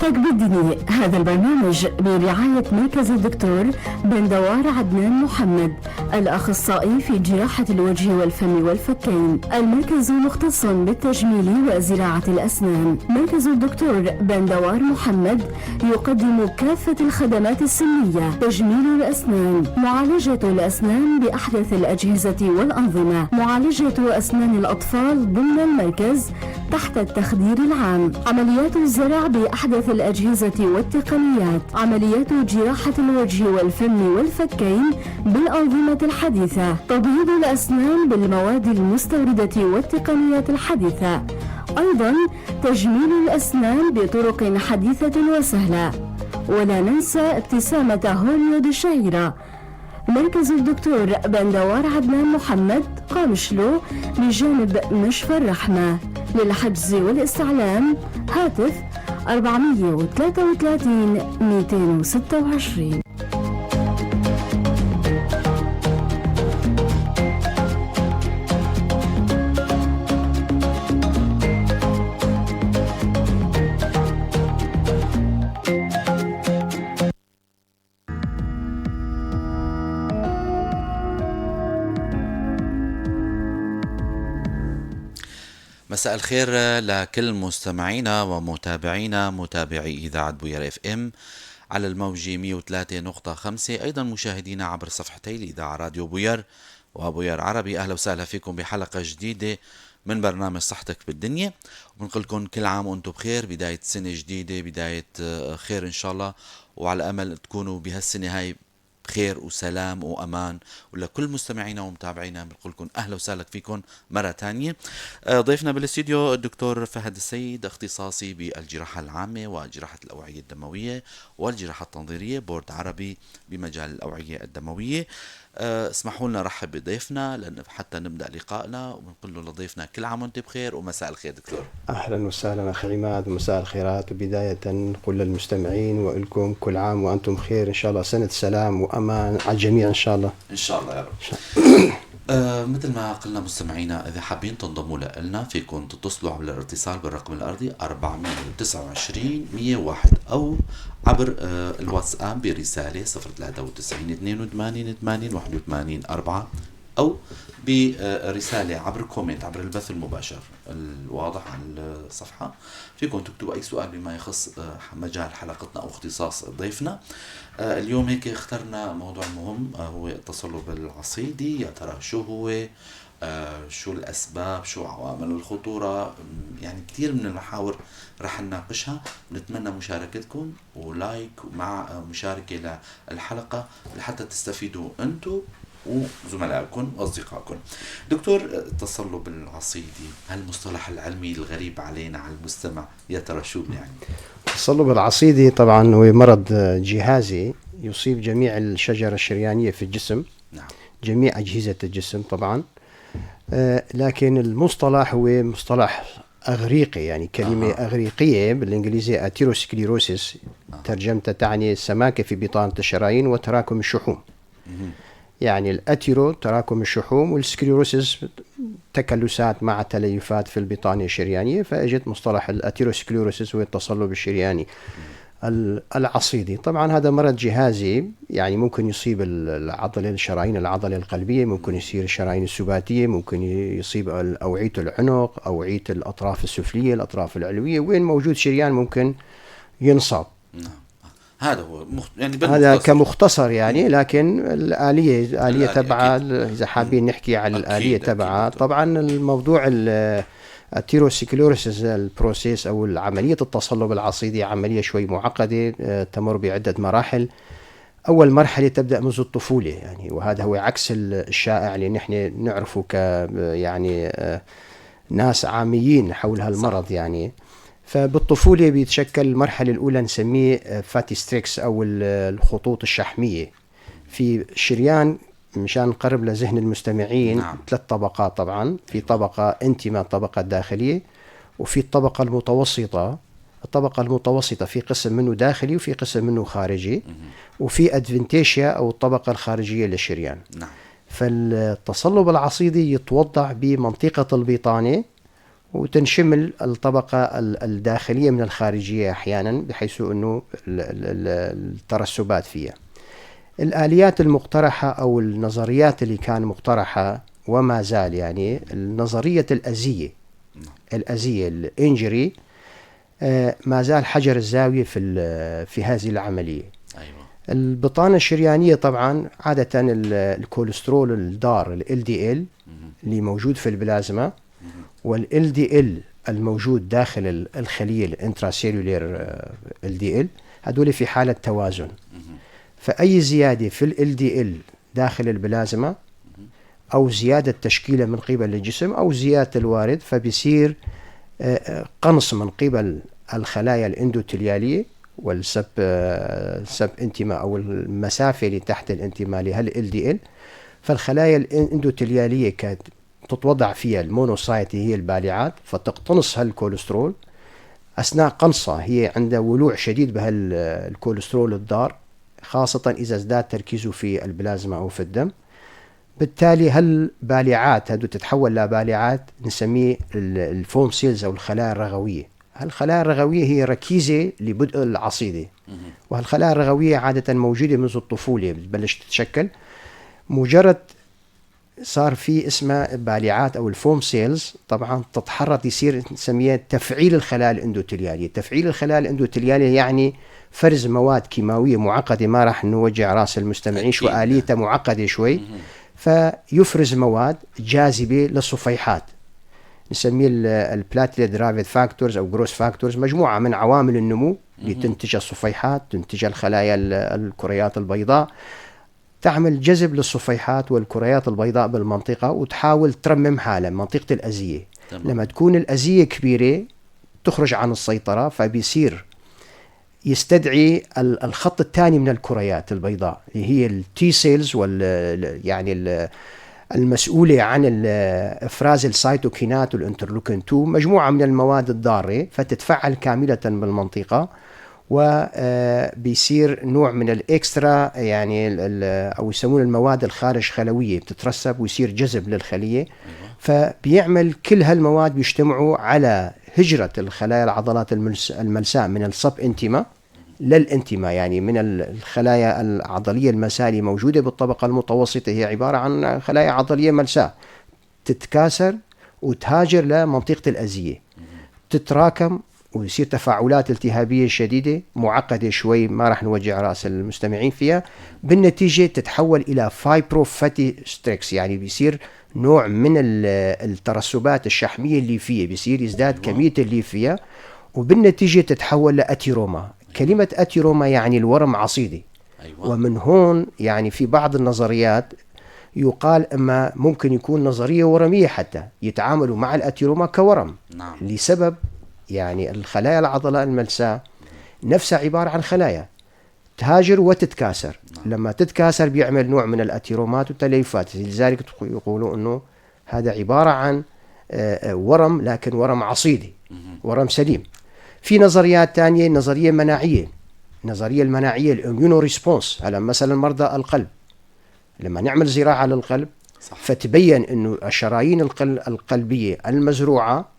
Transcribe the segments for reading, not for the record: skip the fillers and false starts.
صحتك بالدنيا. هذا البرنامج برعاية مركز الدكتور بندوار عدنان محمد، الأخصائي في جراحة الوجه والفم والفكين. المركز مختص بالتجميل وزراعة الأسنان. مركز الدكتور بندوار محمد يقدم كافة الخدمات السنية: تجميل الأسنان، معالجة الأسنان بأحدث الأجهزة والأنظمة، معالجة أسنان الأطفال ضمن المركز تحت التخدير العام، عمليات الزرع بأحدث الأجهزة والتقنيات، عمليات جراحة الوجه والفم والفكين بالأنظمة الحديثة، تبييض الأسنان بالمواد المستوردة والتقنيات الحديثة، أيضا تجميل الأسنان بطرق حديثة وسهلة. ولا ننسى ابتسامة هوليود الشهيرة. مركز الدكتور بندوار عدنان محمد، قامشلو، بجانب مشفى الرحمة. للحجز والاستعلام هاتف 433 226. مساء الخير لكل مستمعينا ومتابعينا، متابعي إذاعة بوير FM على الموجة 103.5، أيضا مشاهدينا عبر صفحتي الإذاعة راديو بوير وبوير عربي. أهلا وسهلا فيكم بحلقة جديدة من برنامج صحتك بالدنيا، وبنقول لكم كل عام وأنتم بخير، بداية سنة جديدة، بداية خير إن شاء الله، وعلى أمل تكونوا بهالسنة هاي بخير وسلام وأمان. ولكل مستمعينا ومتابعينا بنقول لكم أهلا وسهلا فيكم مرة تانية. ضيفنا بالاستديو الدكتور فهد السيد، اختصاصي بالجراحة العامة وجراحة الأوعية الدموية والجراحة التنظيرية، بورد عربي بمجال الأوعية الدموية. اسمحوا لنا نرحب بضيفنا لأن حتى نبدأ لقائنا، ونقول له لضيفنا كل عام وانت بخير ومساء الخير دكتور. أهلا وسهلا أخي عماد، ومساء الخيرات. وبداية نقول للمستمعين وإلكم كل عام وأنتم بخير إن شاء الله، سنة سلام وأمان على الجميع إن شاء الله. إن شاء الله يا رب. مثل ما قلنا مستمعينا، إذا حابين تنضموا لنا فيكم تتصلوا عبر الاتصال بالرقم الأرضي 429 101، أو عبر الواتساب برسالة 093 82 80 81 4، أو برسالة عبر comment عبر البث المباشر الواضح على الصفحة. فيكم تكتبوا أي سؤال بما يخص مجال حلقتنا أو اختصاص ضيفنا. اليوم هيك اخترنا موضوع مهم، هو التصلب العصيدي. يا ترى شو هو؟ شو الأسباب؟ شو عوامل الخطورة؟ يعني كثير من المحاور رح نناقشها. نتمنى مشاركتكم و like مع مشاركة للحلقة لحتى تستفيدوا أنتم وزملائكم وأصدقائكم. دكتور، التصلب العصيدي، هالمصطلح العلمي الغريب علينا على المستمع، يا ترى شو يعني؟ التصلب العصيدي طبعا هو مرض جهازي يصيب جميع الشجرة الشريانية في الجسم. نعم. جميع أجهزة الجسم طبعا، لكن المصطلح هو مصطلح أغريقي، يعني كلمة أغريقية بالإنجليزية atherosclerosis، ترجمتها تعني سماكة في بطانة الشرايين وتراكم الشحوم. يعني ال athero تراكم الشحوم، وال sclerosis تكلسات مع تليفات في البطانة الشريانية، فاجت مصطلح ال atherosclerosis هو التصلب الشرياني العصيدي. طبعا هذا مرض جهازي، يعني ممكن يصيب العضلة، الشرايين العضلة القلبية، ممكن يصير الشرايين السباتية، ممكن يصيب أوعية العنق، أوعية الأطراف السفلية، الأطراف العلوية، وين موجود شريان ممكن ينصاب. نعم. هذا هو يعني هذا بالمختصر. كمختصر يعني، لكن الآلية الآلية تبعها، أكيد. إذا حابين نحكي على الآلية تبعها. أكيد. طبعا الموضوع ال atherosclerosis ال process أو عملية التصلب العصيدي عملية شوي معقدة، تمر بعدة مراحل. أول مرحلة تبدأ منذ الطفولة، وهذا هو عكس الشائع اللي نحن نعرفه ك ناس عاميين حول هالمرض يعني. فبالطفولة بيتشكل المرحلة الأولى نسميه fatty streaks أو الخطوط الشحمية في شريان. مشان نقرب لذهن المستمعين، 3 طبقات طبعا، في طبقة intima الطبقة الداخلية، وفي الطبقة المتوسطة. الطبقة المتوسطة في قسم منه داخلي وفي قسم منه خارجي، وفي adventitia أو الطبقة الخارجية للشريان. فالتصلب العصيدي يتوضع بمنطقة البطانة وتنشمل الطبقة الداخلية من الخارجية أحيانا، بحيث أنه الترسبات فيها. الآليات المقترحة أو النظريات اللي كان مقترحة وما زال، يعني النظرية الأزية، الأزية ال injury، ما زال حجر الزاوية في هذه العملية. البطانة الشريانية طبعا عادة الكوليسترول الضار LDL اللي موجود في البلازما، وال LDL الموجود داخل الخلية ال intracellular LDL، هدول في حالة توازن. فأي زيادة في ال LDL داخل البلازما أو زيادة تشكيلة من قبل الجسم أو زيادة الوارد، فبيصير قنص من قبل الخلايا الاندوتيليالية وال sub intima أو المسافة اللي تحت ال intima لهال LDL. فالخلايا الاندوتيليالية كانت تتوضع فيها ال monocyte هي البالعات، فتقتنص هالكوليسترول. أثناء قنصها هي عندها ولوع شديد بهالكوليسترول الضار، خاصة إذا ازداد تركيزه في البلازما أو في الدم. بالتالي هالبالعات هدو تتحول لبالعات نسميه ال foam cells أو الخلايا الرغوية. هالخلايا الرغوية هي ركيزة لبدء العصيدة، وهالخلايا الرغوية عادة موجودة منذ الطفولة، بتبلش تتشكل. مجرد صار في اسمها بالعات أو ال foam cells طبعا تتحرك، يصير نسميها تفعيل الخلايا الاندوتيليالية. تفعيل الخلايا الاندوتيليالية يعني فرز مواد كيماوية معقدة، ما راح نوجع راس المستمعين شو آليتها معقدة شوي. فيفرز مواد جاذبة للصفيحات نسميه ال platelet derived factors او growth factors، مجموعة من عوامل النمو اللي تنتج الصفيحات، تنتج الخلايا الكريات البيضاء، تعمل جذب للصفيحات والكريات البيضاء بالمنطقة وتحاول ترمم حالها منطقة الأذية. لما تكون الأذية كبيرة تخرج عن السيطرة، فبيصير يستدعي الخط الثاني من الكريات البيضاء اللي هي ال T cells، وال يعني المسؤولة عن افراز السيتوكينات وال interleukin 2، مجموعة من المواد الضارة، فتتفعل كاملة بالمنطقة، وبيصير نوع من ال extra يعني او يسمون المواد الخارج خلويه بتترسب ويصير جذب للخليه. فبيعمل كل هالمواد بيجتمعوا على هجرة الخلايا العضلات الملساء من ال sub intima لل intima، يعني من الخلايا العضلية الملساء اللي موجودة بالطبقة المتوسطة، هي عبارة عن خلايا عضلية ملساء، تتكاثر وتهاجر لمنطقة الأزية، تتراكم ويصير تفاعلات التهابية شديدة معقدة شوي، ما راح نوجع رأس المستمعين فيها. بالنتيجة تتحول إلى fibro fatty streaks، يعني بيصير نوع من الترسبات الشحمية الليفية، بيصير يزداد كمية الليفية، وبالنتيجة تتحول ل atheroma. كلمة atheroma يعني الورم عصيدي. ومن هون يعني في بعض النظريات يقال اما ممكن يكون نظرية ورميه، حتى يتعاملوا مع ال atheroma كورم. لسبب يعني الخلايا العضلاء الملساء نفسها عبارة عن خلايا تهاجر وتتكاثر. لما تتكاثر بيعمل نوع من الاتيرومات والتليفات، لذلك يقولوا انه هذا عبارة عن ورم، لكن ورم عصيدي، ورم سليم. في نظريات ثانيه، نظرية مناعيه، النظرية المناعية ال immune response. هلا مثلا مرضى القلب لما نعمل زراعة للقلب، فتبين انه الشرايين القلبية المزروعه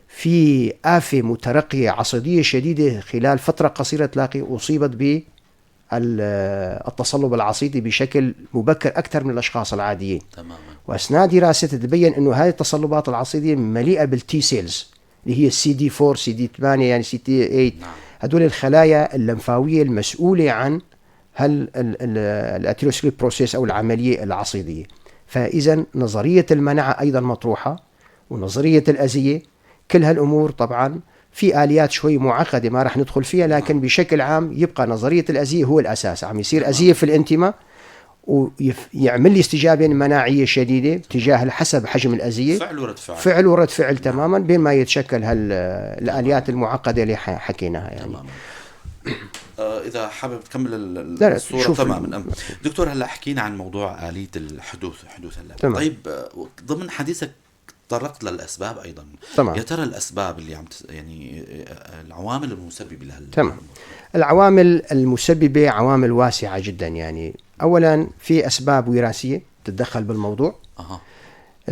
في آفة مترقية عصيدية شديدة، خلال فترة قصيرة تلاقي أصيبت بالتصلب العصيدي بشكل مبكر أكثر من الأشخاص العاديين. وأثناء دراسة تبين أنه هذه التصلبات العصيدية مليئة بال T cells اللي هي السي دي 4، سي دي 8، يعني سي دي 8. هدول الخلايا اللمفاوية المسؤولة عن هل ال atherosclerotic process أو العملية العصيدية. فإذا نظرية المناعة أيضا مطروحة ونظرية الأزية، كل هالامور طبعا في اليات شوي معقدة ما راح ندخل فيها، لكن بشكل عام يبقى نظرية الازيه هو الاساس. عم يصير ازيه في ال intima ويعمل لي استجابة مناعية شديدة تجاه حسب حجم الازيه. فعل ورد فعل. فعل ورد فعل تماما، بين ما يتشكل هالاليات المعقدة اللي حكيناها يعني. تماما. اذا حابب تكمل الصوره. تماما دكتور، هلا حكينا عن موضوع اليه الحدوث، حدوث هلا. طيب، ضمن حديثك تطرقت للاسباب ايضا. يا ترى الاسباب اللي عم يعني العوامل المسببه لهال تمام. العوامل المسببه عوامل واسعة جدا. يعني اولا في اسباب وراثية تتدخل بالموضوع.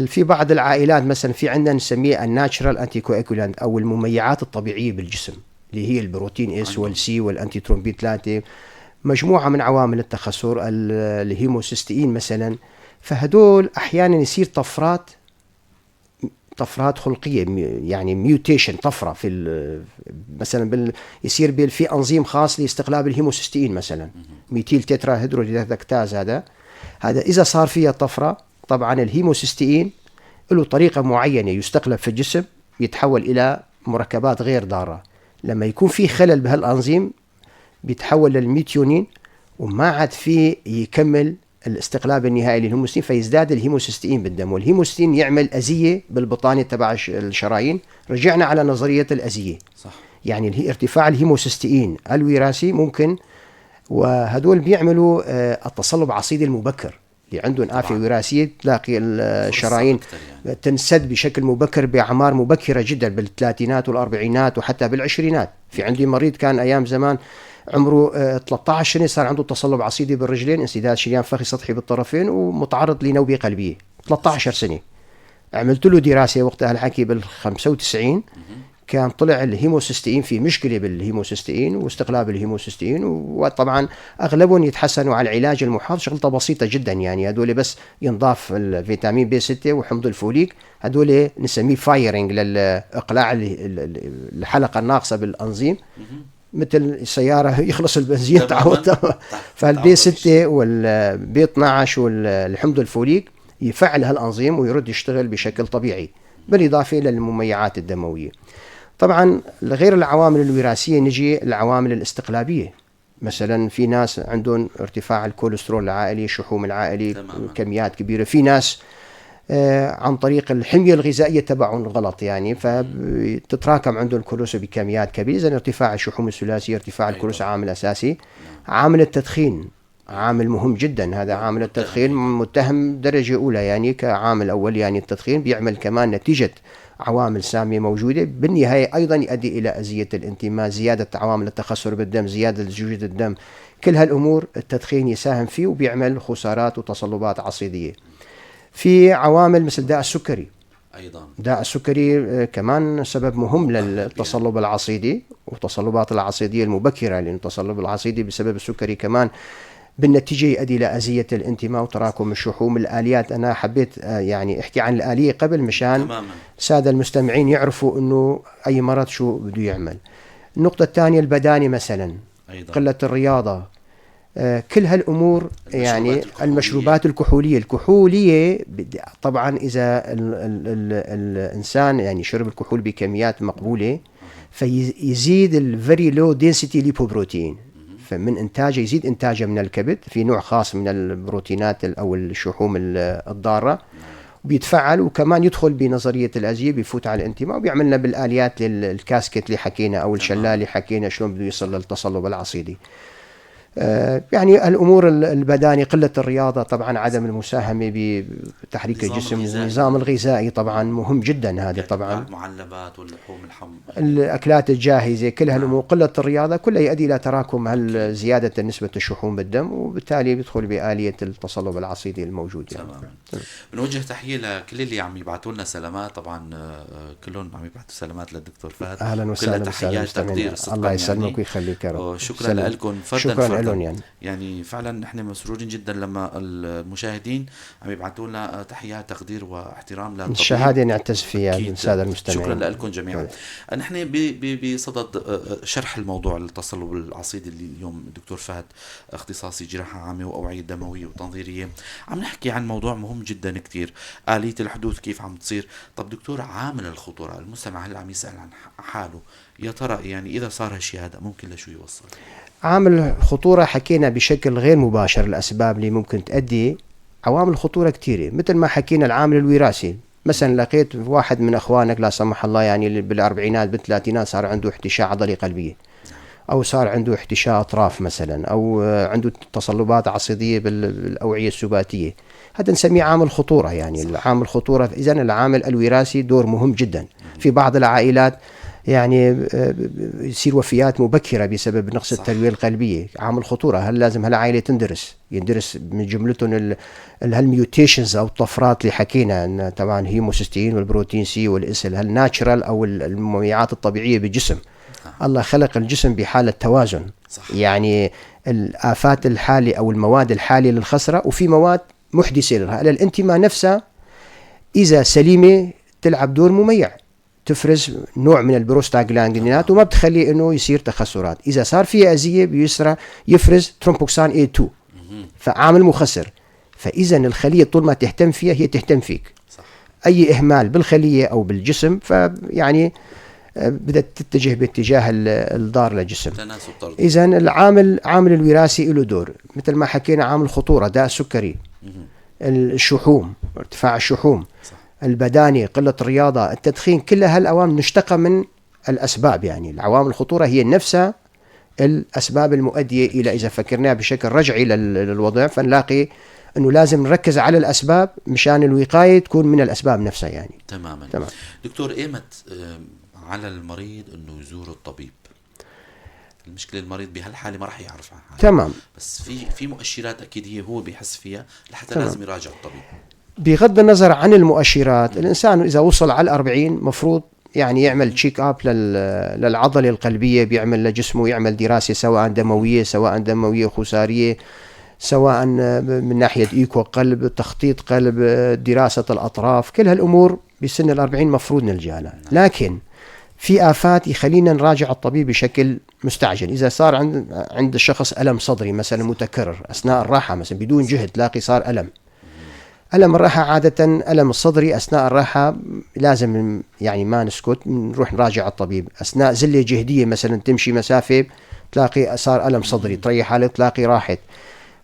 في بعض العائلات مثلا في عندنا نسميه ال natural anticoagulant او المميعات الطبيعية بالجسم، اللي هي ال protein S وال C وال antithrombin 3، مجموعة من عوامل التخثر، الهيموسيستين مثلا. فهدول احيانا يصير طفرات خلقيه، يعني mutation، طفرة في مثلا يصير في انزيم خاص لاستقلاب الهيموسيستين مثلا، methyl tetrahydroreductase. هذا اذا صار فيها طفره، طبعا الهيموسيستين له طريقه معينة يستقلب في الجسم، يتحول الى مركبات غير ضاره. لما يكون في خلل بهالانزيم بيتحول للميثيونين، وما عاد في يكمل الاستقلاب النهائي للهيموسيستين، فيزداد الهيموسيستين بالدم، والهيموسيستين يعمل أذية بالبطانة تبع الشرايين. رجعنا على نظرية الأذية. صح. يعني ارتفاع الهيموسيستين الوراثي ممكن، وهدول بيعملوا التصلب العصيدي المبكر. اللي عندهم آفة وراثية تلاقي الشرايين يعني تنسد بشكل مبكر بأعمار مبكرة جدا، بالثلاثينات والأربعينات وحتى بالعشرينات. في عندي مريض كان أيام زمان عمره 13 سنة صار عنده تصلب عصيدي بالرجلين، انسداد شريان فخذي سطحي بالطرفين، ومتعرض لنوبة قلبية. 13 سنة. عملت له دراسة وقتها، الحكي بال 95، كان طلع الهيموسيستين، في مشكلة بالهيموسيستين واستقلاب الهيموسيستين. وطبعا اغلبهم يتحسنوا على العلاج المحافظ، شغلته بسيطة جدا، يعني هدول بس ينضاف الفيتامين بي 6 وحمض الفوليك، هدول نسميه firing للاقلاع الحلقة الناقصة بالانزيم، مثل السيارة يخلص البنزين تعود. فالبي 6 والبي 12 والحمض الفوليك يفعل هالانزيم ويرد يشتغل بشكل طبيعي، بالاضافة للمميعات الدمويه. طبعا غير العوامل الوراثية نجي العوامل الاستقلابيه. مثلا في ناس عندهم ارتفاع الكوليسترول العائلي، الشحوم العائلي، كميات كبيره. في ناس عن طريق الحمية الغذائية تبعهم غلط يعني، فتتراكم عندهم الكوليسترول بكميات كبيره. اذا ارتفاع الشحوم الثلاثيه، ارتفاع الكوليسترول عامل اساسي. عامل التدخين عامل مهم جدا. هذا عامل التدخين متهم درجه اولى، يعني كعامل اول. يعني التدخين بيعمل كمان نتيجة عوامل سامية موجودة، بالنهاية أيضا يؤدي إلى أذية الإنتماء، زيادة عوامل التخثر بالدم، زيادة لزوجة الدم. كل هالأمور التدخين يساهم فيه وبيعمل خسارات وتصلبات عصيدية. في عوامل مثل داء السكري. أيضا داء السكري كمان سبب مهم للتصلب العصيدي والتصلبات العصيدية المبكرة، لأن التصلب العصيدي بسبب السكري كمان بالنتيجة يؤدي إلى أذية الانتماء وتراكم الشحوم. الآليات، أنا حبيت يعني أحكي عن الآلية قبل مشان السادة المستمعين يعرفوا أنه أي مرض شو بده يعمل. النقطة الثانية البدانة مثلا، أيضا. قلة الرياضة، كل هالأمور، يعني الكحولية. المشروبات الكحولية طبعا إذا ال ال ال الإنسان يعني شرب الكحول بكميات مقبولة فيزيد ال very low density lipoprotein، فمن انتاجه يزيد انتاجه من الكبد، في نوع خاص من البروتينات او الشحوم الضاره، بيتفعل وكمان يدخل بنظرية الاذيه، بيفوت على الانتماء وبيعملنا بالاليات ال cascade اللي حكينا او الشلال اللي حكينا شلون بده يوصل للتصلب العصيدي. يعني الامور البداني، قلة الرياضه، طبعا عدم المساهمة بتحريك الجسم، النظام الغذائي طبعا مهم جدا هذا. يعني طبعا المعلبات واللحوم الحمراء، الاكلات الجاهزه، كل هالامور، قلة الرياضه، كلها يؤدي الى تراكم زيادة نسبه الشحوم بالدم، وبالتالي بيدخل باليه التصلب العصيدي الموجود يعني. تماما. بنوجه تحية لكل اللي عم يبعثوا لنا سلامات، طبعا كلهم عم يبعثوا سلامات للدكتور فهد. اهلا وسهلا. تحيات تقدير. الله يسلمك يعني ويخليك يا رب. شكرا لكم فردا. شكرا لهم يعني فعلا نحن مسرورين جدا لما المشاهدين عم يبعثوا لنا تحيات تقدير واحترام للطبيب. الشهادة نعتز فيها السادة المستمعين. شكرا لكم جميعا. نحن بصدد شرح الموضوع التصلب العصيدي اللي اليوم الدكتور فهد اختصاصي جراحه عامة واوعيه دموية وتنظيريه، عم نحكي عن موضوع مهم جدا كثير، آلية الحدوث كيف عم تصير. طب دكتور، عامل الخطورة، المستمع هلا عم يسأل عن حاله، يا ترى يعني إذا صار هالشيء هذا ممكن لشو يوصل؟ عامل الخطورة حكينا بشكل غير مباشر الأسباب اللي ممكن تؤدي. عوامل الخطورة كثيرة، مثل ما حكينا العامل الوراثي. مثلا لقيت واحد من اخوانك لا سمح الله يعني بالاربعينات بالثلاثينات صار عنده احتشاء عضلي قلبيه، او صار عنده احتشاء اطراف مثلا، او عنده تصلبات عصيديه بالاوعيه السباتيه، هذا نسميه عامل خطوره. يعني عامل خطوره، اذا العامل الوراثي دور مهم جدا. في بعض العائلات يعني يصير وفيات مبكرة بسبب نقص التروية القلبية، عامل خطورة. هل لازم هالعائلة يندرس من جملتهم هال mutations أو الطفرات اللي حكينا إن طبعا هيموسيستين وال protein C وال S، هل natural أو المميعات الطبيعية بالجسم. الله خلق الجسم بحالة توازن. يعني الآفات الحالية أو المواد الحالية للخسرة، وفي مواد محدثة لها. الانتماء نفسها إذا سليمة تلعب دور مميع، تفرز نوع من البروستاغلاندينات وما بتخلي انه يصير تخثرات. اذا صار في اذيه بيسرى يفرز thromboxane A2، فعامل مخثر. فاذا الخلية طول ما تهتم فيها هي تهتم فيك. اي اهمال بالخليه او بالجسم فيعني بدأت تتجه باتجاه الضار للجسم. اذا العامل عامل الوراثي له دور، مثل ما حكينا عامل خطورة، داء السكري، الشحوم، ارتفاع الشحوم، البدانة، قلة الرياضة، التدخين، كل هالعوامل نشتقى من الأسباب. يعني العوامل الخطورة هي نفسها الأسباب المؤدية إلى، إذا فكرناها بشكل رجعي للوضع فنلاقي أنه لازم نركز على الأسباب مشان الوقاية تكون من الأسباب نفسها يعني. تماما. تمام. دكتور، إيمت على المريض أنه يزور الطبيب؟ المشكلة المريض بهالحالة ما راح يعرف عن حاله. تمام. بس في مؤشرات أكيد هي هو بيحس فيها لحتى لازم يراجع الطبيب. بغض النظر عن المؤشرات، الإنسان إذا وصل على 40 مفروض يعني يعمل check up للعضلة القلبية، بيعمل لجسمه، يعمل دراسة سواء دموية، سواء دموية خسارية، سواء من ناحية إيكو قلب، تخطيط قلب، دراسة الأطراف، كل هالأمور بسن 40 مفروض نلجأ لها. لكن في آفات يخلينا نراجع الطبيب بشكل مستعجل. إذا صار عند الشخص ألم صدري مثلا متكرر أثناء الراحة، مثلا بدون جهد تلاقي صار ألم، ألم الراحة عادة، ألم الصدري أثناء الراحة لازم يعني ما نسكت، نروح نراجع الطبيب. أثناء زلة جهدية مثلا تمشي مسافة تلاقي صار ألم صدري، تريح حالك تلاقي راحت.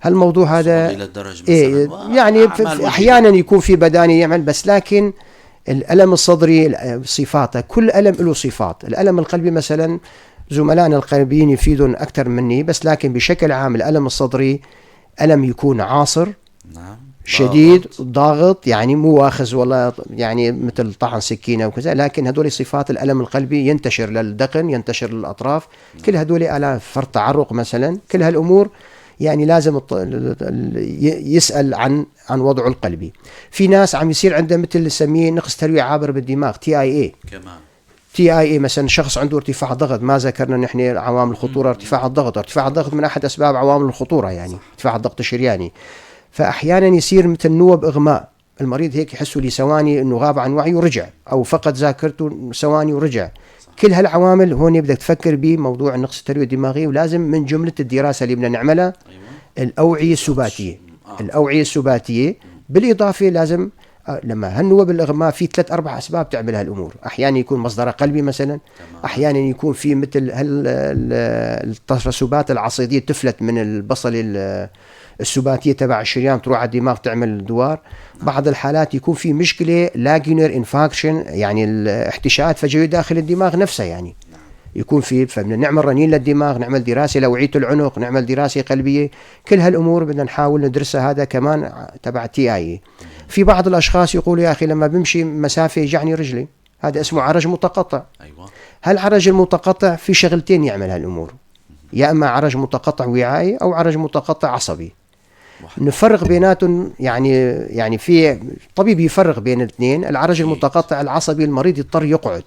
هالموضوع هذا إيه يعني أحيانا يكون في بداني يعمل، بس لكن الألم الصدري صفاته، كل ألم له صفات. الألم القلبي مثلا زملائنا القلبيين يفيدون أكثر مني، بس لكن بشكل عام الألم الصدري ألم يكون عاصر، نعم، شديد، ضاغط، يعني مو واخذ ولا يعني مثل طعن سكينة وكذا، لكن هدول صفات الألم القلبي، ينتشر للدقن، ينتشر للأطراف، كل هدول آلام، فرط تعرق مثلا، كل هالأمور يعني لازم يسأل عن وضعه القلبي. في ناس عم يصير عنده مثل نسميه نقص تروية عابر بالدماغ، TIA. كمان TIA مثلا شخص عنده ارتفاع ضغط، ما ذكرنا نحن عوامل الخطورة، ارتفاع الضغط، ارتفاع الضغط من أحد أسباب عوامل الخطورة يعني ارتفاع الضغط الشرياني. فأحيانا يصير مثل نوب إغماء، المريض هيك يحسه لثواني أنه غاب عن وعيه ورجع، أو فقد ذاكرته ثواني ورجع. كل هالعوامل هون بدك تفكر بموضوع نقص التروية الدماغية، ولازم من جملة الدراسة اللي بدنا نعملها الأوعية السباتية. الأوعية السباتية بالإضافة لازم لما هالنوب الإغماء في 3-4 أسباب تعمل هالأمور. أحيانا يكون مصدرها قلبي مثلا، أحيانا يكون في مثل الترسبات العصيدية تفلت من البصل السباتية تبع الشريان تروح على الدماغ تعمل دوار. بعض الحالات يكون في مشكلة lacunar infarction، يعني الاحتشاءات فجوية داخل الدماغ نفسه، يعني يكون في، فبدنا نعمل رنين للدماغ، نعمل دراسة لأوعية العنق، نعمل دراسة قلبية، كل هالأمور بدنا نحاول ندرسها. هذا كمان تبع TIA. في بعض الأشخاص يقولوا يا أخي لما بمشي مسافة يجعني رجلي، هذا اسمه عرج متقطع. أيوة. هالعرج المتقطع في شغلتين يعمل هالأمور، يا أما عرج متقطع وعائي أو عرج متقطع عصبي. نفرق بيناتهم، يعني في طبيب يفرق بين الاثنين. العرج المتقطع العصبي المريض يضطر يقعد،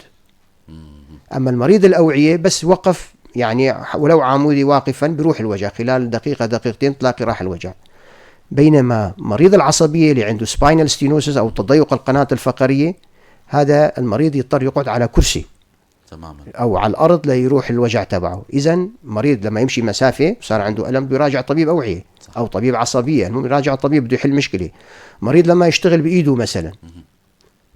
أما المريض الأوعية بس وقف يعني ولو عمودي واقفا بيروح الوجع خلال دقيقة دقيقتين تلاقي راح الوجع. بينما مريض العصبية اللي عنده spinal stenosis أو تضيق القناة الفقرية، هذا المريض يضطر يقعد على كرسي تماما أو على الأرض ليروح الوجع تبعه. إذن مريض لما يمشي مسافة صار عنده ألم بيراجع طبيب أوعية أو طبيب عصبية، المهم يراجع طبيب بده يحل مشكلة. مريض لما يشتغل بإيده مثلا،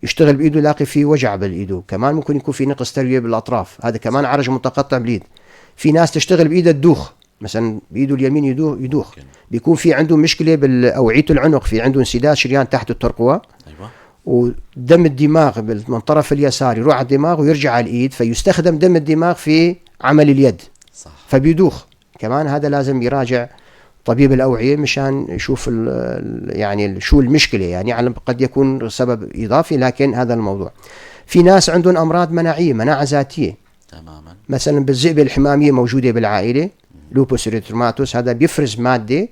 يشتغل بإيده لاقي فيه وجع بالإيده، كمان ممكن يكون في نقص تروية بالأطراف، هذا كمان عرج متقطع بالإيد. في ناس تشتغل بإيدها تدوخ مثلا، بإيده اليمين يدوخ، بيكون في عنده مشكلة بالأوعية العنق، في عنده انسداد شريان تحت الترقوة. أيوة. ودم الدماغ من طرف اليسار يروح على الدماغ ويرجع على الإيد، فيستخدم دم الدماغ في عمل اليد. صح. فبيدوخ كمان، هذا لازم يراجع طبيب الأوعية مشان يشوف يعني شو المشكلة، يعني على قد يكون سبب إضافي، لكن هذا الموضوع. في ناس عندهم أمراض مناعية، مناعة ذاتية، تماما. مثلا بالذئبة الحمامية موجودة بالعائلة، lupus erythematosus، هذا بيفرز مادة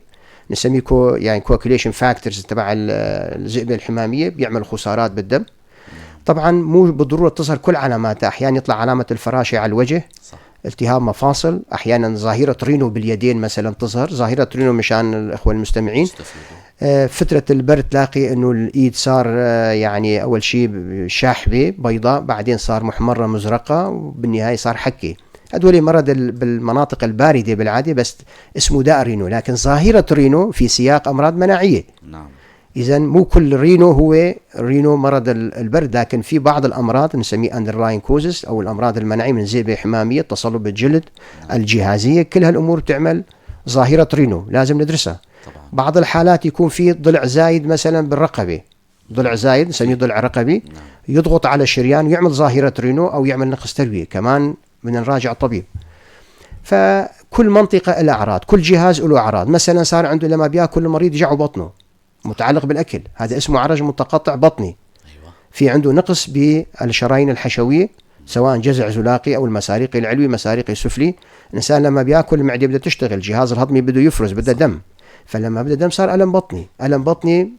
نسميه يعني coagulation factors تبع الذئبة الحمامية، بيعمل خثارات بالدم. طبعا مو بالضرورة تظهر كل علاماتها، أحيانا يطلع علامة الفراشة على الوجه، التهاب مفاصل، أحيانا ظاهرة رينو باليدين مثلا تظهر ظاهرة رينو مشان الأخوة المستمعين. فترة البرد تلاقي انه الايد صار يعني اول شيء شاحبة بيضاء، بعدين صار محمرة مزرقة، وبالنهاية صار حكة. هدول مرض بالمناطق الباردة بالعادة، بس اسمه داء رينو، لكن ظاهرة رينو في سياق أمراض مناعية. إذا مو كل رينو هو رينو مرض البرد، لكن في بعض الأمراض نسميه underlying causes أو الأمراض المناعية من ذئبة حمامية، تصلب الجلد، الجهازية، كل هالأمور بتعمل ظاهرة رينو لازم ندرسها. بعض الحالات يكون في ضلع زايد مثلا بالرقبة، ضلع زايد نسميه ضلع رقبي، يضغط على الشريان ويعمل ظاهرة رينو أو يعمل نقص تروية، كمان بدنا نراجع الطبيب. فكل منطقة لها أعراض، كل جهاز له أعراض. مثلا صار عنده لما بياكل المريض يجعه بطنه متعلق بالأكل، هذا اسمه عرج متقطع بطني. في عنده نقص بالشرايين الحشوية، سواء جزع زلاقي أو المساريقي العلوي، مساريقي السفلي. الإنسان لما بياكل المعدة بدها تشتغل، الجهاز الهضمي بده يفرز، بده دم، فلما بده دم صار ألم بطني. ألم بطني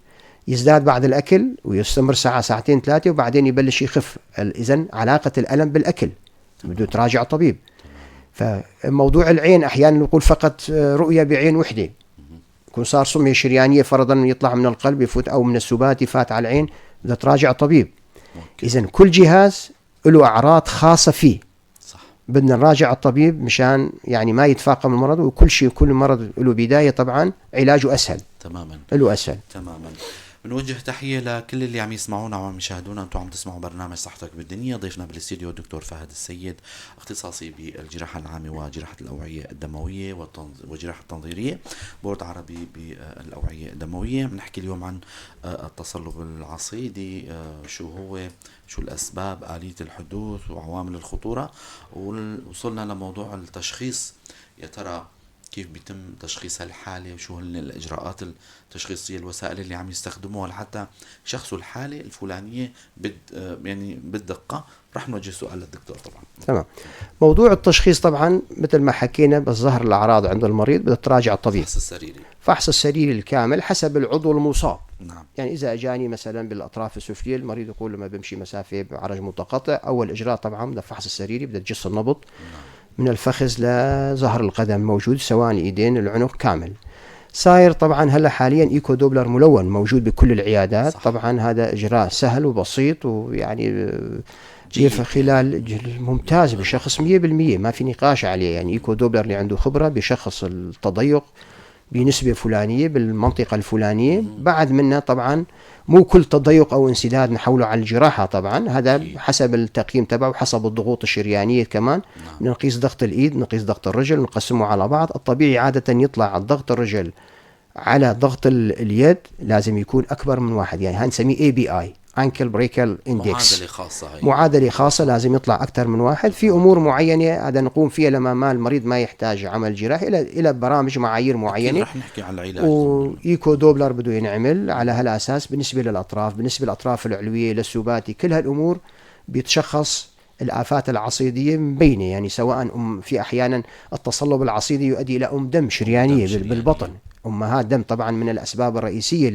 يزداد بعد الأكل ويستمر ساعة ساعتين ثلاثة وبعدين يبلش يخف. إذن علاقة الألم بالأكل بده تراجع طبيب. فموضوع العين أحيانا نقول فقط رؤية بعين وحدة، يكون صار سمية شريانية فرضا يطلع من القلب يفوت أو من السبات يفات على العين، بدها تراجع طبيب. إذن كل جهاز له أعراض خاصة فيه. بدنا نراجع الطبيب مشان يعني ما يتفاقم المرض، وكل شيء كل مرض له بداية طبعا علاجه أسهل. له أسهل. تماما. بنوجه تحية لكل اللي عم يسمعونا وعم يشاهدونا. انتم عم تسمعوا برنامج صحتك بالدنيا، ضيفنا بالاستديو الدكتور فهد السيد، اختصاصي بالجراحة العامة وجراحة الأوعية الدموية وجراحة التنظيرية، board عربي بالأوعية الدموية. بنحكي اليوم عن التصلب العصيدي، شو هو، شو الأسباب، آلية الحدوث وعوامل الخطورة، ووصلنا لموضوع التشخيص. يا ترى كيف بيتم تشخيص هالحالة، وشو هن الإجراءات التشخيصية، الوسائل اللي عم يستخدموها لحتى يشخصوا الحالة الفلانية يعني بالدقة. رح نوجه سؤال للدكتور طبعا. تمام. موضوع التشخيص طبعا مثل ما حكينا، بس ظهر الأعراض عند المريض بدها تراجع الطبيب. فحص السريري. فحص السريري الكامل حسب العضو المصاب. يعني إذا أجاني مثلا بالأطراف السفلية، المريض يقول لما بمشي مسافة بعرج متقطع، أول إجراء طبعا بدها فحص السريري، بدها تجس النبض. من الفخذ لظهر القدم موجود، سواء الايدين العنق كامل. صاير طبعا هلا حاليا echo Doppler ملون موجود بكل العيادات. طبعا هذا اجراء سهل وبسيط، ويعني خلال ممتاز بشخص 100%، ما في نقاش عليه. يعني echo Doppler اللي عنده خبرة بشخص التضيق بنسبة فلانية بالمنطقة الفلانية. بعد منها طبعا مو كل تضيق أو انسداد نحوله على الجراحة، طبعا هذا حسب التقييم تبعه، حسب الضغوط الشريانية كمان. نقيس ضغط الإيد، نقيس ضغط الرجل، نقسمه على بعض. الطبيعي عادة يطلع ضغط الرجل على ضغط اليد لازم يكون أكبر من واحد، يعني هاي نسميه ABI، ankle brachial index. معادلة خاصة هي. معادلة خاصة لازم يطلع أكثر من واحد. في أمور معينة هذا نقوم فيها لما ما المريض ما يحتاج عمل جراحي، إلى برامج معايير معينة. رح نحكي عن العلاج. و echo Doppler بده ينعمل على هالأساس بالنسبة للأطراف، بالنسبة للأطراف العلوية للسباتي، كل هالأمور بيتشخص الآفات العصيدية مبينة. يعني سواء في أحيانا التصلب العصيدي يؤدي إلى أم دم شريانية دم شريانية. بالبطن. أمهات دم طبعا من الأسباب الرئيسية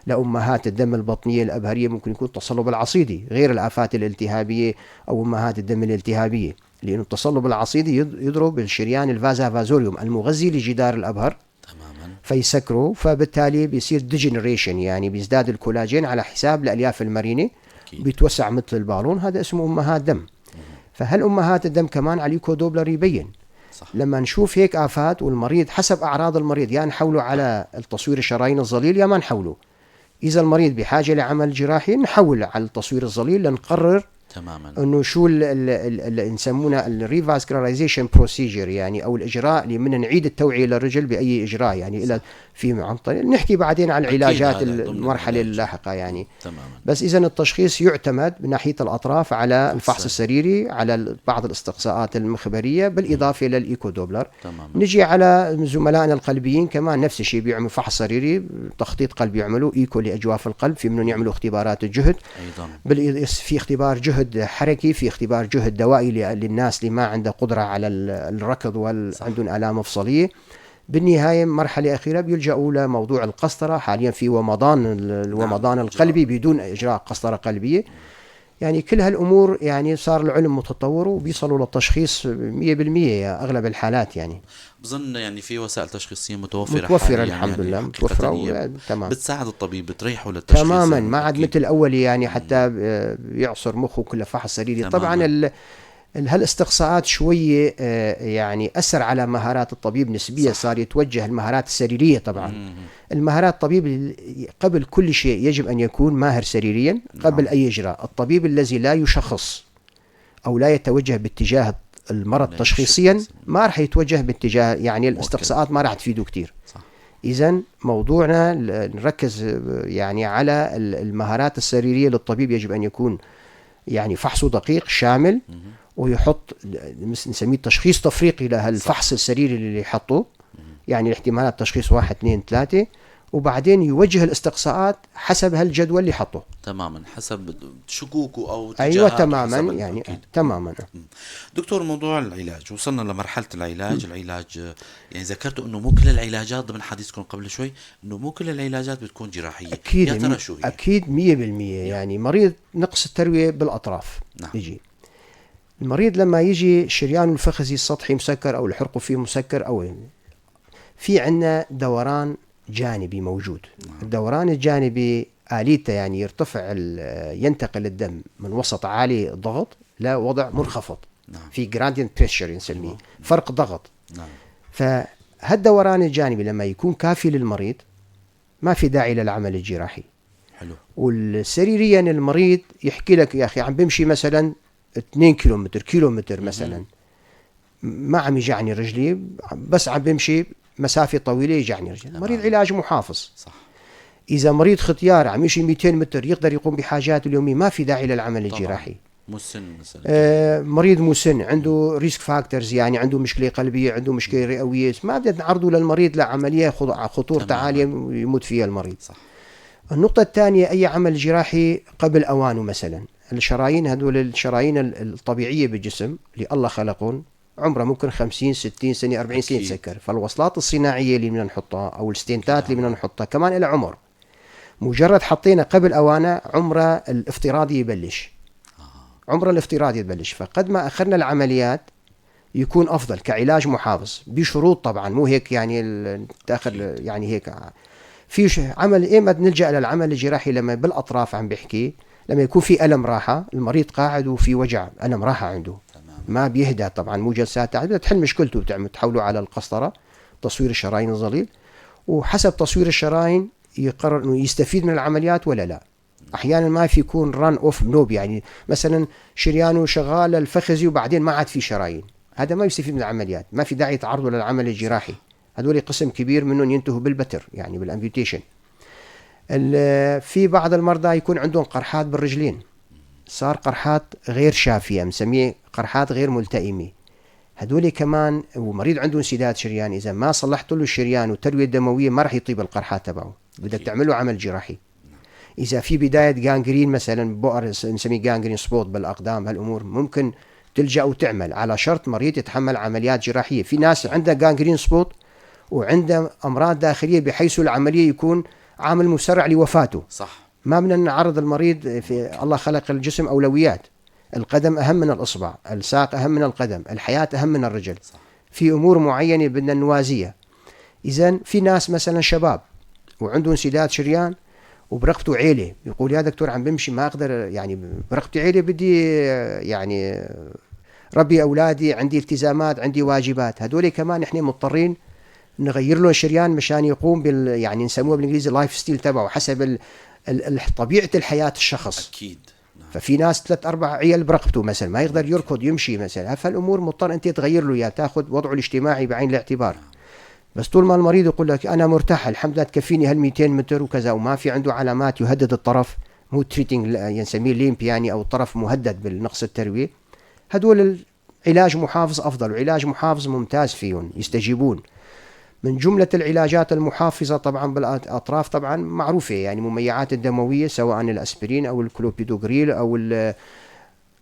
لأمهات الدم البطنية الأبهرية ممكن يكون التصلب العصيدي، غير الآفات الالتهابية أو أمهات الدم الالتهابية، لأنه التصلب العصيدي يضرب الشريان ال vasa vasorum المغذي لجدار الأبهر. فيسكره، فبالتالي بيصير degeneration، يعني بيزداد الكولاجين على حساب الألياف المرنة، بيتوسع مثل البالون، هذا اسمه أمهات دم. فهل أمهات الدم كمان على ال echo Doppler يبين؟ لما نشوف هيك آفات والمريض حسب أعراض المريض يا نحوله على التصوير الشرايين الظليل يا ما نحوله. إذا المريض بحاجة لعمل جراحي نحول على التصوير الظليل لنقرر إنه شو اللي نسمونه ال revascularization procedure، يعني أو الإجراء اللي من نعيد التوعية للرجل بأي إجراء، يعني إلى في عن طريق نحكي بعدين على أكيد العلاجات هذا ضمن المرحلة العلاج. اللاحقة يعني. تماما. بس إذا التشخيص يعتمد من ناحية الأطراف على الفحص السريري. السريري، على بعض الاستقصاءات المخبرية، بالإضافة لل echo Doppler. نجي على زملائنا القلبيين كمان نفس الشيء، بيعملوا فحص سريري، تخطيط قلب يعملوا، إيكو لأجواف القلب، في منهم يعملوا اختبارات الجهد. في اختبار جهد حركي، في اختبار جهد دوائي للناس اللي ما عندها قدرة على الركض عندهم آلام مفصلية. بالنهاية مرحلة أخيرة بيلجأوا لموضوع القسطرة. حاليا في ومضان الومضان القلبي بدون إجراء قسطرة قلبية. يعني كل هالأمور يعني صار العلم متطور وبيصلوا للتشخيص 100% يا أغلب الحالات. يعني بظن يعني في وسائل تشخيصية متوفرة متوفرة حالياً، الحمد يعني لله، حقيقة متوفرة هي تمام. بتساعد الطبيب، بتريحه للتشخيص تماما، يعني ما عاد أكيد. مثل الأول يعني حتى يعصر مخه كله فحص سريري. طبعا هالاستقصاءات شوية يعني أثر على مهارات الطبيب نسبيا. صار يتوجه المهارات السريرية طبعا. المهارات الطبيب قبل كل شيء يجب أن يكون ماهر سريريا قبل أي إجراء. الطبيب الذي لا يشخص أو لا يتوجه باتجاه المرض لا تشخيصيا يشخص. ما راح يتوجه باتجاه، يعني الاستقصاءات ما راح تفيده كتير. إذن موضوعنا نركز يعني على المهارات السريرية للطبيب. يجب أن يكون يعني فحصه دقيق شامل، ويحط نسميه تشخيص تفريقي لهالفحص السريري اللي يحطه، يعني الاحتمالات تشخيص 1 2 3، وبعدين يوجه الاستقصاءات حسب هالجدول اللي حطه. تماما، حسب شكوكه أو أيوة، اتجاهاته، تماما، حسب يعني أكيد. تماما. دكتور، موضوع العلاج، وصلنا لمرحلة العلاج. العلاج يعني ذكرتوا إنه مو كل العلاجات ضمن حديثكم قبل شوي، إنه مو كل العلاجات بتكون جراحية. أكيد يا ترى شو هي؟ أكيد 100%. يعني مريض نقص التروية بالأطراف يجي المريض لما يجي شريان الفخذي السطحي مسكر أو الحرق فيه مسكر، أو في عندنا دوران جانبي موجود. الدوران الجانبي آليته يعني يرتفع ينتقل الدم من وسط عالي الضغط لوضع منخفض. في gradient pressure نسميه، فرق ضغط. فهالدوران الجانبي لما يكون كافي للمريض ما في داعي للعمل الجراحي. والسريريا المريض يحكي لك يا أخي عم بمشي مثلا 2 كيلومتر، كيلومتر مثلا، ما عم يجعني رجلي، بس عم بمشي مسافة طويلة يجعني رجلي. المريض علاج محافظ. إذا مريض ختيار عم يمشي 200 متر يقدر يقوم بحاجاته اليومية، ما في داعي للعمل الجراحي. مسن مثلا. مريض مسن عنده risk factors، يعني عنده مشكلة قلبية، عنده مشكلة رئوية، ما بدنا نعرضه للمريض لعملية خطورتها عالية يموت فيها المريض. النقطة الثانية، أي عمل جراحي قبل أوانه، مثلا الشرايين، هذول الشرايين الطبيعية بالجسم اللي الله خلقهم عمرها ممكن 50 60 سنة 40 سنة تسكر. فالوصلات الصناعية اللي بدنا نحطها أو الستنتات اللي بدنا نحطها كمان لها عمر، مجرد حطينا قبل أوانه عمرها الافتراضي يبلش. عمره الافتراضي يبلش. فقد ما أخرنا العمليات يكون أفضل كعلاج محافظ بشروط طبعا، مو هيك يعني تأخر يعني هيك في عمل. إيه ما نلجأ للعمل الجراحي لما بالأطراف عم بحكي، لما يكون في ألم راحة، المريض قاعد وفي وجع ألم راحة عنده. ما بيهدى طبعا، مو جلسات تعب، تحل مشكلته، تحوله على القسطرة، تصوير الشرايين الظليل، وحسب تصوير الشرايين يقرر إنه يستفيد من العمليات ولا لا. أحيانا ما في يكون run off نوب، يعني مثلا شريانه شغال الفخذي وبعدين ما عاد في شرايين، هذا ما يستفيد من العمليات، ما في داعي تعرضه للعمل الجراحي. هذول قسم كبير منهم ينتهوا بالبتر، يعني بال amputation. في بعض المرضى يكون عندهم قرحات بالرجلين، صار قرحات غير شافية، نسميه قرحات غير ملتئمة. هذول كمان ومريض عنده انسداد شريان، إذا ما صلحت له الشريان والتروية الدموية ما راح يطيب القرحات تبعه، بدك تعمله عمل جراحي. إذا في بداية gangrene مثلا، بؤر نسميه gangrene spot بالأقدام، هالأمور ممكن تلجأ وتعمل، على شرط مريض يتحمل عمليات جراحية. في ناس عندها gangrene spot وعندها أمراض داخلية بحيث العملية يكون عامل مسرع لوفاته. ما بدنا نعرض المريض، في الله خلق الجسم أولويات، القدم أهم من الإصبع، الساق أهم من القدم، الحياة أهم من الرجل. في أمور معينة بدنا نوازيها. إذن في ناس مثلا شباب وعنده انسداد شريان وبرقبته عيلة، يقول يا دكتور عم بمشي ما أقدر، يعني برقبتي عيلة، بدي يعني ربي أولادي، عندي التزامات، عندي واجبات. هدول كمان نحن مضطرين نغير له الشريان مشان يقوم بال، يعني نسموه بالإنجليزي lifestyle تبعه، حسب طبيعة الحياة الشخص. نعم. ففي ناس 3-4 عيال برقبته مثلا ما يقدر يركض يمشي مثلا، فالأمور مضطر أنت تغير له إياه، تاخذ وضعه الاجتماعي بعين الاعتبار. بس طول ما المريض يقول لك انا مرتاح الحمد لله، تكفيني هال 200 متر وكذا، وما في عنده علامات يهدد الطرف، مو threatening، نسميه limb يعني، او الطرف مهدد بالنقص الترويه، هدول العلاج محافظ افضل، وعلاج محافظ ممتاز فيهم، يستجيبون. من جملة العلاجات المحافظة طبعا بالأطراف طبعا معروفة، يعني مميعات الدموية، سواء الأسبرين أو الكلوبيدوغريل أو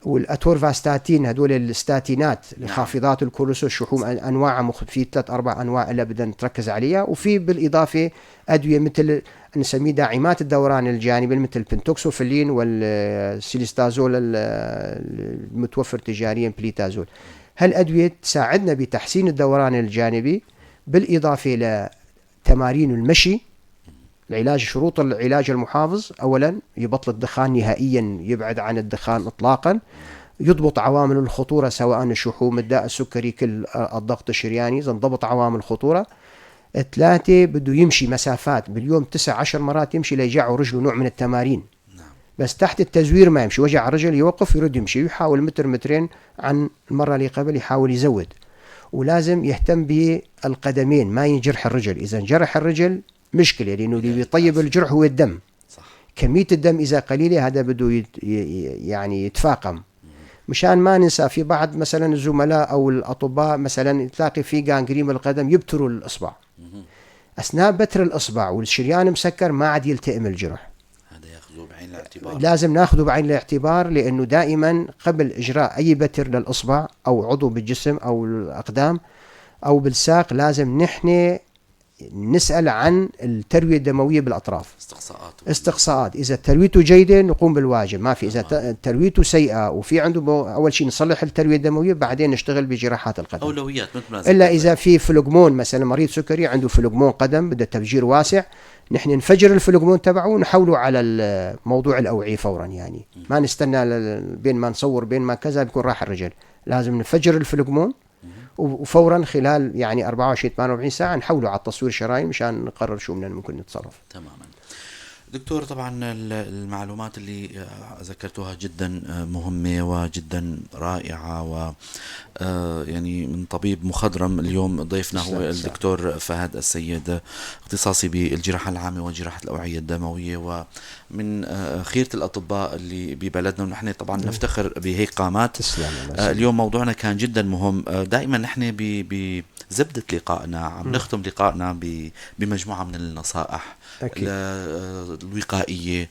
والاتورفاستاتين، هدول الستاتينات لخافضات الكوليسترول، الشحوم، انواع في ثلاث اربع انواع اللي بدنا نتركز عليها. وفي بالاضافة ادوية مثل نسميه داعمات الدوران الجانبي، مثل البنتوكسوفيلين والسيليستازول المتوفر تجاريا بليتازول. هالادويه تساعدنا بتحسين الدوران الجانبي، بالاضافة الى تمارين المشي. العلاج، شروط العلاج المحافظ: اولا يبطل الدخان نهائيا، يبعد عن الدخان اطلاقا، يضبط عوامل الخطورة سواء الشحوم، الداء السكري، كل الضغط الشرياني. اذا انضبط عوامل الخطوره. ثلاثة، بده يمشي مسافات باليوم، 19 مرات يمشي ليجعوا رجله، نوع من التمارين. بس تحت التزوير ما يمشي، وجع رجل يوقف، يرد يمشي، يحاول متر مترين عن المرة اللي قبل، يحاول يزود. ولازم يهتم بالقدمين، ما ينجرح الرجل. إذا انجرح الرجل مشكلة، لأنه اللي بيطيب الجرح هو الدم. كمية الدم إذا قليلة هذا بده يعني يتفاقم. مشان ما ننسى، في بعض مثلا الزملاء أو الأطباء مثلا تلاقي في gangrene القدم يبتروا الإصبع. أثناء بتر الإصبع والشريان مسكر ما عاد يلتئم الجرح. هذا ياخذه بعين الاعتبار. لازم ناخذه بعين الاعتبار، لأنه دائما قبل إجراء أي بتر للإصبع أو عضو بالجسم أو الأقدام أو بالساق لازم نحن نسأل عن التروية الدموية بالأطراف. استقصاءات. استقصاءات. إذا ترويته جيدة نقوم بالواجب، ما في. إذا ترويته سيئة وفي عنده أول شيء نصلح التروية الدموية، بعدين نشتغل بجراحات القدم. أولويات مثل ما إلا إذا في phlegmon، مثلا مريض سكري عنده phlegmon قدم بده تفجير واسع، نحن نفجر ال phlegmon تبعه ونحوله على موضوع الأوعية فورا، يعني ما نستنى بين ما نصور بين ما كذا بيكون راح الرجل. لازم نفجر ال phlegmon وفورا خلال يعني 24 48 ساعة نحوله على التصوير شرايين مشان نقرر شو بدنا ممكن نتصرف. تماما دكتور، طبعا المعلومات اللي ذكرتوها جدا مهمة وجدا رائعة، و يعني من طبيب مخضرم. اليوم ضيفنا هو الدكتور فهد السيد، اختصاصي بالجراحة العامة وجراحة الأوعية الدموية، ومن خيرة الأطباء اللي ببلدنا، ونحن طبعا نفتخر بهيك قامات. تسلم. اليوم موضوعنا كان جدا مهم. دائما نحن بزبدة لقائنا عم نختم لقائنا بمجموعة من النصائح الوقائية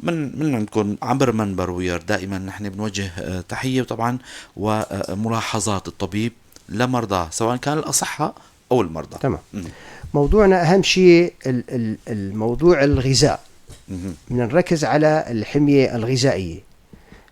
من عندكم عبر منبر وير. دائما نحن بنوجه تحية طبعا وملاحظات الطبيب لمرضاه، سواء كان الأصحاء أو المرضى. تمام. موضوعنا أهم شيء الموضوع الغذاء. بدنا نركز على الحمية الغذائية.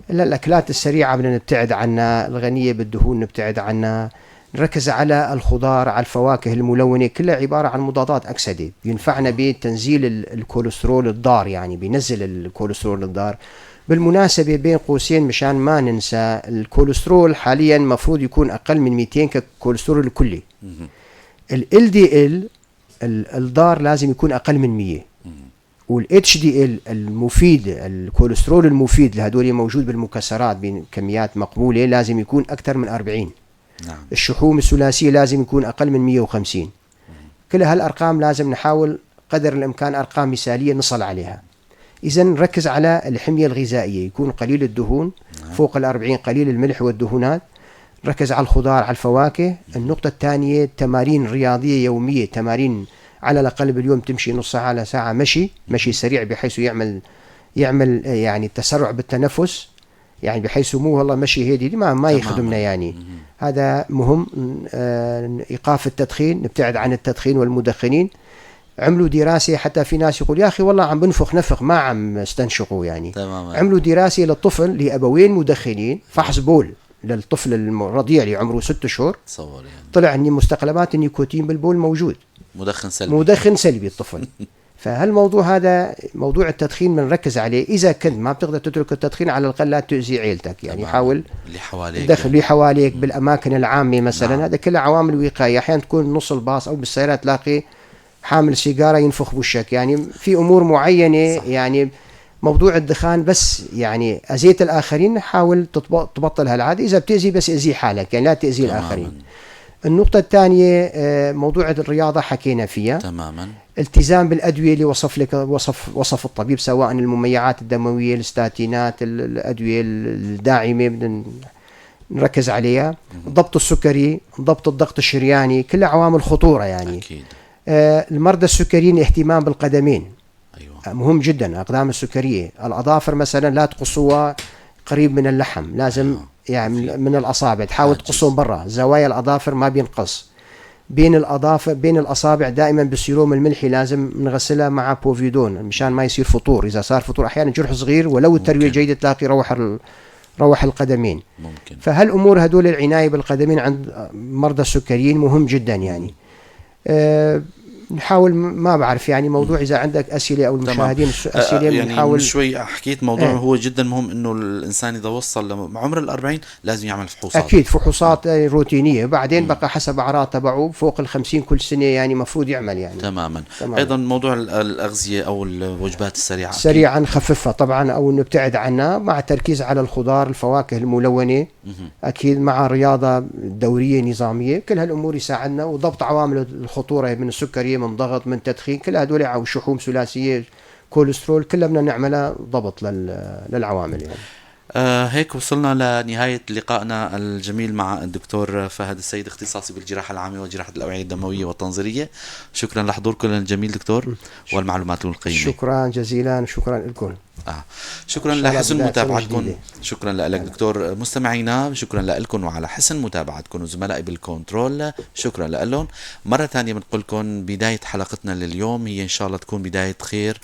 الأكلات السريعة بدنا نبتعد عنها، الغنية بالدهون نبتعد عنها، نركز على الخضار، على الفواكه الملونة، كلها عبارة عن مضادات أكسدة، بينفعنا بتنزيل الكوليسترول الضار، يعني بينزل الكوليسترول الضار. بالمناسبة، بين قوسين مشان ما ننسى، الكوليسترول حاليا مفروض يكون أقل من 200 ككوليسترول الكلي. ال LDL الضار لازم يكون أقل من 100، وال HDL المفيد، الكوليسترول المفيد لهدول موجود بالمكسرات بكميات مقبولة، لازم يكون أكثر من 40. الشحوم الثلاثية لازم يكون أقل من 150. كل هالأرقام لازم نحاول قدر الإمكان أرقام مثالية نصل عليها. إذا نركز على الحمية الغذائية، يكون قليل الدهون فوق ال40، قليل الملح والدهونات، نركز على الخضار، على الفواكه. النقطة الثانية تمارين رياضية يومية، تمارين على الأقل باليوم تمشي نص ساعة لساعة مشي، مشي سريع بحيث يعمل يعني تسرع بالتنفس، يعني بحيث مو والله مشي هادي ما يخدمنا يعني. هذا مهم. ايقاف التدخين، نبتعد عن التدخين والمدخنين. عملوا دراسة، حتى في ناس يقول يا أخي والله عم بنفخ نفخ ما عم استنشقوا يعني. عملوا دراسة للطفل لأبوين مدخنين، فحص بول للطفل الرضيع اللي عمره 6 شهور. تصور يعني. طلع ان مستقلبات النيكوتين بالبول موجود. مدخن سلبي. مدخن سلبي الطفل. فهالموضوع هذا موضوع التدخين بنركز عليه. اذا كنت ما بتقدر تترك التدخين، على الاقل لا تؤذي عيلتك، يعني حاول اللي حواليك. دخل اللي حواليك بالاماكن العامة مثلا. هذا كله عوامل وقايه. احيانا تكون نص الباص او بالسيارة تلاقي حامل سيجارة ينفخ بوشك، يعني في امور معينه. يعني موضوع الدخان بس يعني اذيت الاخرين، حاول تبطل هالعاده. اذا بتاذي بس اذي حالك، يعني لا تاذي الاخرين. النقطة الثانية موضوع الرياضة حكينا فيها. تماما. التزام بالأدوية اللي وصف لك وصف الطبيب، سواء المميعات الدموية، الستاتينات، الأدوية الداعمة بدنا نركز عليها. ضبط السكري، ضبط الضغط الشرياني، كلها عوامل خطورة يعني. أكيد. المرضى السكريين اهتمام بالقدمين. أيوة. مهم جدا، أقدام السكرية. الأظافر مثلا لا تقصوها قريب من اللحم، لازم أيوة. يعني من الأصابع تحاول عاجز. تقصهم برا. زوايا الأظافر ما بينقص، بين الأصابع دائما بالسيروم الملحي لازم نغسلها مع بوفيدون مشان ما يصير فطور. إذا صار فطور أحيانا جرح صغير ولو التروية جيدة تلاقي روح القدمين. فهالأمور هدول العناية بالقدمين عند مرضى السكريين مهم جدا يعني. نحاول ما بعرف يعني موضوع إذا عندك أسئلة أو المشاهدين أسئلة بنحاول من شوي حكيت موضوع هو جدا مهم، إنه الإنسان إذا وصل لعمر 40 لازم يعمل فحوصات. أكيد فحوصات روتينية، بعدين بقى حسب أعراض تبعه فوق 50 كل سنة يعني مفروض يعمل يعني. تماما. أيضا موضوع الأغذية أو الوجبات السريعة. سريعا نخففها طبعا أو نبتعد عنها، مع التركيز على الخضار الفواكه الملونة. أكيد مع رياضة دورية نظامية، كل هالأمور يساعدنا. وضبط عوامل الخطورة من السكرية، من ضغط، من تدخين، كل هدول أو شحوم ثلاثية، كوليسترول، كلها بدنا نعملها ضبط للعوامل يعني. هيك وصلنا لنهاية لقائنا الجميل مع الدكتور فهد السيد، اختصاصي بالجراحة العامة وجراحة الأوعية الدموية والتنظيرية. شكرا لحضوركم الجميل دكتور والمعلومات القيمة. شكرا جزيلا، شكرا لكم. شكرا إن شاء الله لحسن بداية سنة متابعتكم. جديدة. شكرا لك دكتور. مستمعينا شكرا لكم وعلى حسن متابعتكم، وزملائي بالكنترول شكرا لهم. مرة ثانية بنقول لكم بداية حلقتنا لليوم هي إن شاء الله تكون بداية خير،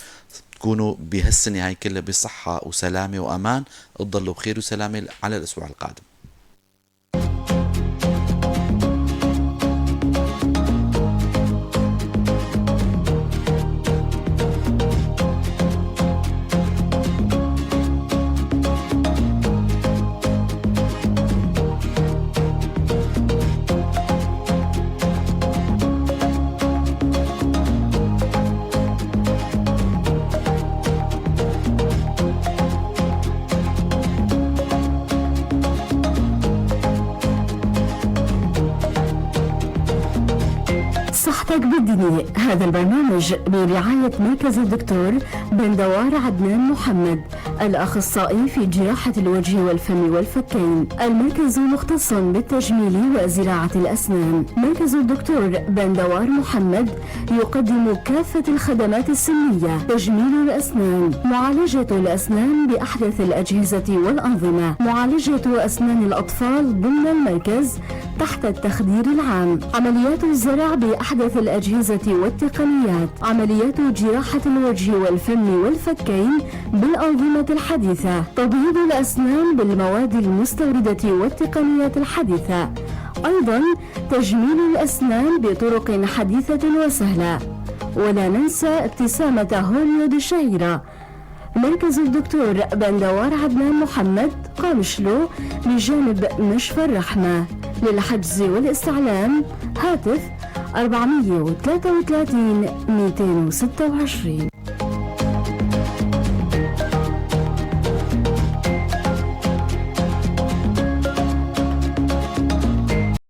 تكونوا بهالسنة هاي كلها بصحة وسلامة وأمان، تضلوا بخير وسلامة على الأسبوع القادم. صحتك بالدنيا، هذا البرنامج برعاية مركز الدكتور بندوار عدنان محمد، الأخصائي في جراحة الوجه والفم والفكين. المركز مختص بالتجميل وزراعة الأسنان. مركز الدكتور بندوار محمد يقدم كافة الخدمات السنية: تجميل الأسنان، معالجة الأسنان بأحدث الأجهزة والأنظمة، معالجة أسنان الأطفال ضمن المركز تحت التخدير العام، عمليات الزرع بأحدث الأجهزة والتقنيات، عمليات جراحة الوجه والفم والفكين بالأنظمة الحديثة، تبييض الأسنان بالمواد المستوردة والتقنيات الحديثة، أيضا تجميل الأسنان بطرق حديثة وسهلة. ولا ننسى ابتسامة هوليود الشهيرة. مركز الدكتور بندوار عدنان محمد، قامشلو، بجانب مشفى الرحمة. للحجز والاستعلام هاتف 433 226.